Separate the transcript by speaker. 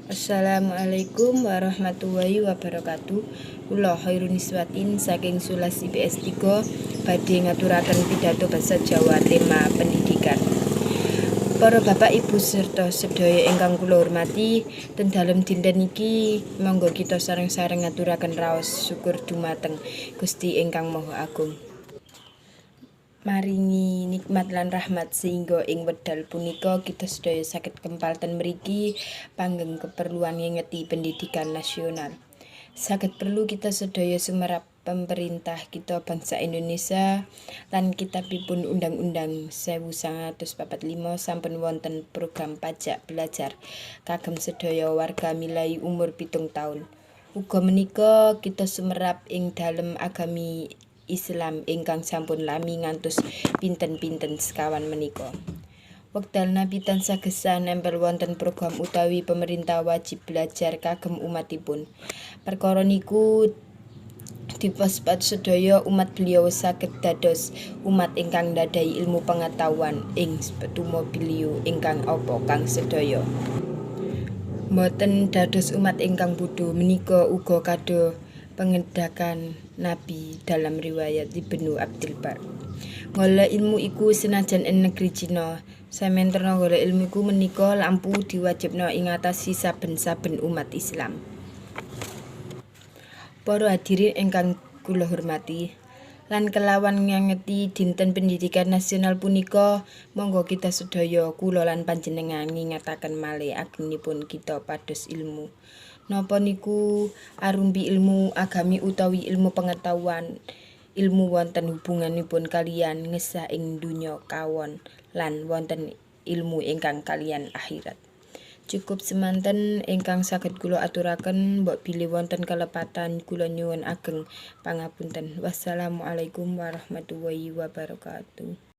Speaker 1: Assalamualaikum warahmatullahi wabarakatuh. Kula Khairun Niswatin saking Sulas IPS 3 badhe ngaturaken pidato basa Jawa tema pendidikan. Para bapak, ibu, serta sedaya ingkang kula hormati, ten dalem dinten iki monggo kita sareng-sareng ngaturaken raos syukur dumateng Gusti ingkang Maha Agung, maringi nikmat lan rahmat sehingga ing wekdal punika kita sedaya saged kempal ten mriki panggeng keperluan ngingeti pendidikan nasional. Saged perlu kita sedaya sumerap pemerintah kita bangsa Indonesia lan kitabipun Undang-Undang 1945 sampun wonten program pajak belajar kagem sedaya warga milai umur 7 taun. Uga menika kita sumerap ing dalem agami Islam ingkang sampun lami ngantos pinten-pinten sekawan menika. Wekdal Nabi tansah gesah nempel wonten program utawi pemerintah wajib belajar kagem umatipun. Perkara niku dipunsebat sedaya umat beliau saged dados umat ingkang nggadahi ilmu pengetahuan ing tumo beliau ingkang apa kang sedaya. Boten dados umat ingkang bodho. Menika uga kado pengendikan Nabi dalam riwayat Ibnu Abdul Bar. Golek ilmu iku senajan ing negeri Cina. Samentera golek ilmu iku menika lampu diwajibna ing ngatasi saben-saben umat Islam. Para hadirin ingkang kula hormati, lan kelawan ngingeti Dinten Pendidikan Nasional punika, monggo kita sedaya, kula lan panjenengan, ngingetaken malih agengipun kita pados ilmu. Napa niku arumpi ilmu agami utawi ilmu pengetahuan. Ilmu wonten hubunganipun kaliyan ngesah ing donya kawon lan wonten ilmu ingkang kaliyan akhirat. Cukup semanten ingkang saged kula aturaken, mbok bilih wonten kalepatan kula nyuwun ageng pangapunten. Wassalamualaikum warahmatullahi wabarakatuh.